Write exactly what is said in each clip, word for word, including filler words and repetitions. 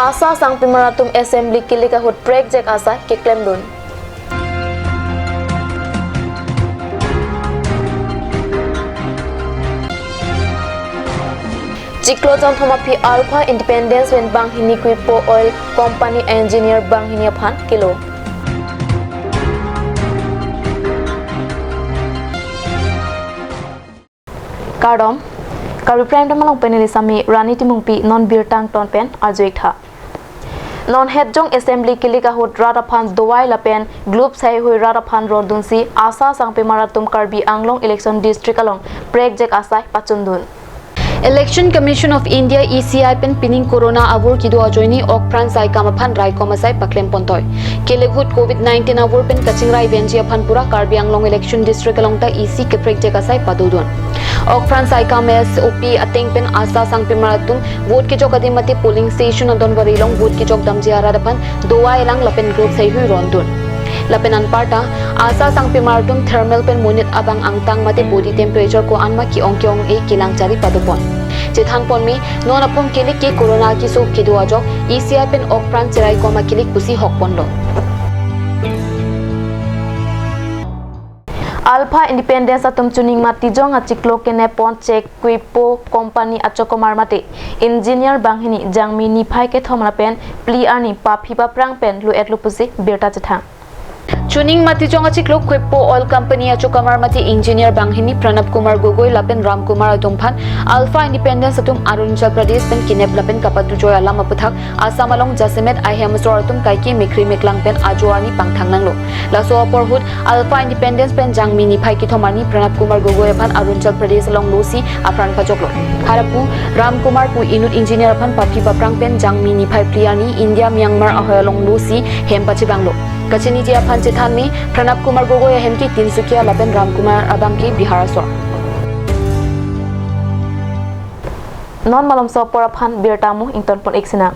ASHA sangpimar atum assembly kilik ahut prekjak asai keklemdun. Chiklo jongthom aphi Alpha Independence pen banghini Kwipo Oil Company engineer banghini aphan kelo. Kardom, Karbi Prime Time along pen neli Sami Rani Timungpi, non birta angton pen arju-ik tha. Non hetjong assembly kilik ahut rat aphan dawai lapen gloves haihui rat aphan rondunsi ASHA sangpimar atum Karbi Anglong election district along prekjak asai pachundun. Election Commission of India, E C I pen pining corona avur kedo ajoine okpran saikam aphan raikom asai paklem pontoi. Kilik ahut covid nineteen avur pen kachingrai venji aphan pura Karbi Anglong election district along ta E C keprekjak asai padodun. Okpran saikam S O P ateng pen ASHA sangpimar atum vote kejok adim mate polling station adon bari along vote kejok damji arat aphan dawai lang lapen gloves haihui rondun. Lapen anparta, ASHA sangpimar atum thermal pen monit abang angtang mate body temperature ko-an ma ke-ong ke-ong-e kelang chari padopon. Chethanpon me, non aphong kilik ke corona keso kedo ajok, E C I pen okpran cheraikom akilik pusi hokponlo. Alpha Independence atum chuning matijong achiklo kenepon chek Kwipo Company achokomar mate engineer banghini Jangmi niphai kethom lapen phli arni paphi paprang pen lo-etlo pusi birta chethang. Chuning matijong achiklo Kwipo Oil Company achokomar mate engineer banghini Pranab Kumar Gogoi lapen Ram Kumar atum aphan Alpha Independence atum Arunachal Pradesh pen kenep lapen kapatujoi alam aputhak Assam along jasemet ahem asor atum kaike mekri meklang pen ajo arni pangthang nanglo. Laso apor ahut Alpha Independence pen Jangmi niphai kethom arni Pranab Kumar Gogoi aphan Arunachal Pradesh along losi apran pajoklo. Halapu Ram Kumar pu inut engineer aphan paphi paprang pen Jangmi niphai phli arni India Myanmar ahoi along losi hem pachebanglo. Kachiniji aphan chethan me, Pranab Kumar Gogoi ahem ke Tinsukia lapen Ram Kumar abang ke Bihar asor. Non malomso apor aphan birta mo ingtonpon-ik sinang.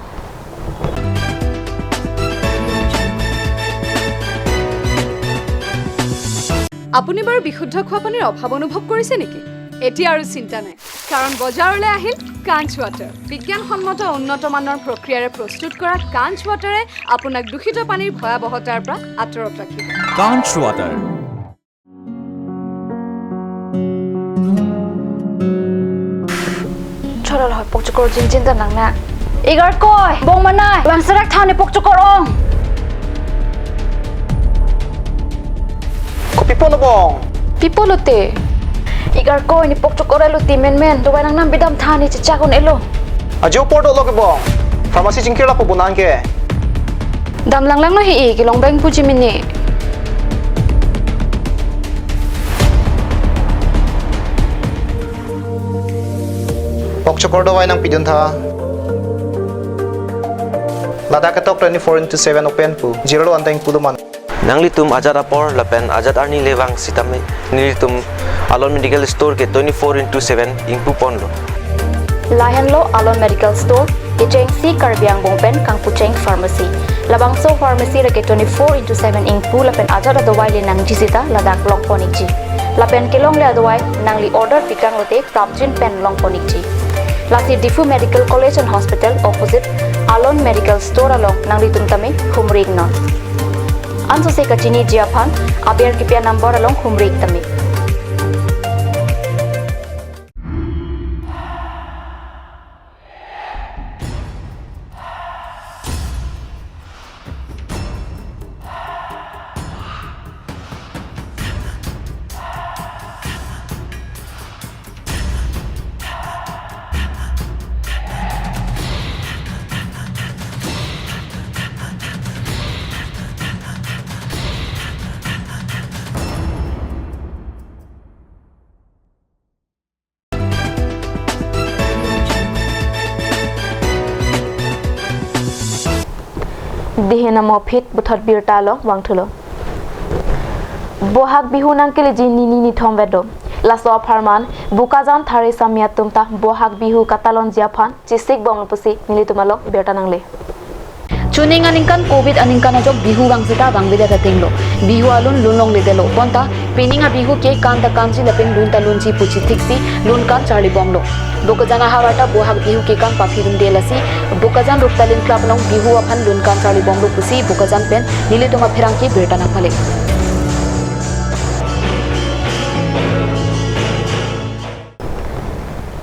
আপুনি বাৰু বিশুদ্ধ খোৱা পানীৰ অভাৱ অনুভৱ কৰিছে নেকি? এতিয়া আৰু চিন্তা নাই, কাৰণ বজাৰলৈ আহিল কাঞ্চ ৱাটাৰ। বিজ্ঞানসন্মত উন্নত মানৰ প্ৰক্ৰিয়াৰে প্ৰস্তুত কৰা কাঞ্চ ৱাটাৰে আপোনাক দূষিত পানীৰ ভয়াৱহতাৰ পৰা আঁতৰত ৰাখিব। Kanch Water. Cholo lo, pokchokor jinjin ta nang na. Igarkoi, bong manai, bang serak thani pokchokor ong. Kopi pon lo bong? Pi pon lo te? Igarkoi, ne pokchokor lo te menmen, dawai nangnam bidam thani chechak un-elo. Ajo apor dolo ke bong. Pharmacy chingkir lapu bonang ke. Dam langlang lo he-i, kelong beng puji mini. Pokchokor dawai nangpidun tha. Ladak ketok twenty-four into seven open pu. Zero lo anteng pulo man. Nanglitum ajat apor lapen ajat arni le vang sitame nelitum Alon Medical Store ke twenty-four into seven ingpu ponlo. Lahenlo Alon Medical Store, kechengsi Karbi angbong pen kangpucheng pharmacy. Labangso pharmacy le ke twenty-four into seven ingpu lapen ajat adawai le nangji sita ladak longpon-ikji. Lapen kelongle adawai nangli order pikang lote prapjin pen longpon-ikji. Lasi Diphu Medical College and Hospital opposite Alon Medical Store along nanglitum tame humri-iknon. Ansose kachiniji aphan aber kipi a-number along humri-ik tame. Dihin amo phit puthot birta along vangthulo. Bohag Bihu nangkeleji nini nithom vedo. Laso apharman Bokajan Thari Sami atum ta Bohag Bihu katalonji aphan chesik bomlo pusi nelitum along birta nangle. Chuning aningkan covid aningkan ajok Bihu vang sita vangvedet atenglo. Bihu alun lun longledetlo. Bonta pining a-Bihu ke kan ta kanji lapen lun ta lunji pu chithiksi lun kan charli bomlo. Bokajan ahavar ta Bohag Bihu kekan paphidunde lasi Bokajan Ruptalin Club along Bihu aphan lun kan charlibomlo pusi Bokajan pen nelitum apherangke birta nangpale.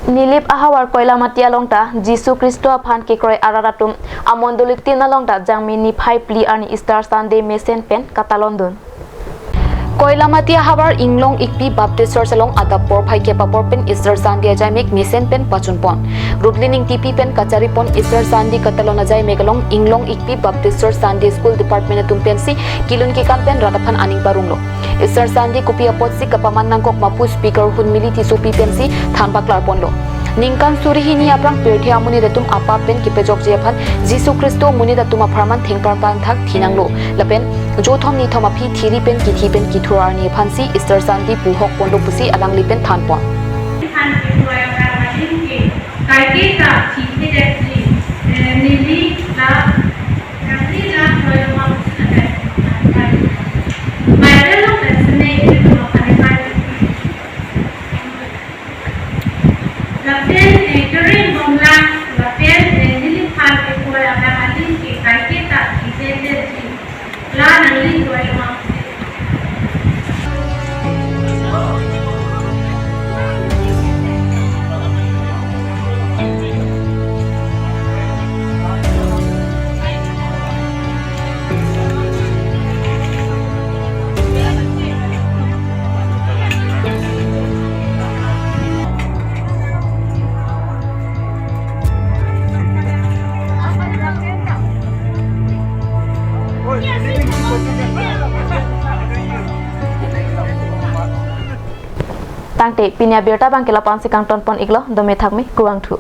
Nilip ahavar Koilamati along ta Jisu Khristo aphan kekroi arat atum amondolitin along ta Jangmi niphai phli arni Easter Sunday mesen pen katalondun. Koilamati ahavar Inglong Ikpi Baptist Church along adap porphai kep apor pen Easter Sunday ajaimek mesen pen pachunpon. Rutlin Ingtipi pen kacharipon Easter Sunday katalon ajaimek along Inglong Ikpi Baptist Church Sunday School Department atum pensi kelun kekan pen rat aphan aning paronglo. Easter Sunday kopi apotsi kapaman nangkok ma pu speaker Hunmili Tissopi pensi than paklarponlo. Ningkan suri hini aphrang pirthe amonit atum apap pen kepajokji aphan Jisu Khristo monit atum apharman thengparpan thak thinanglo. Lapen jothom nithom aphi thiri pen kithi pen kithur arni aphansi Easter Sunday puhokponlo pusi alangli pen thanpon. Kaike ta thithe detsi, eh, neli la, nangli la kroilomang pusi lapen, Bible along pensi ne ilitum aphan epar. Lapen, eh, kering bomlang, lapen, eh, neliphan kekroi abang adim ke kaike ta thithe detsi. La nangli kroilomang. Tangte, pini abirta abangke la-an si kangtonpon iklo, dome thakmi, kurvangthu.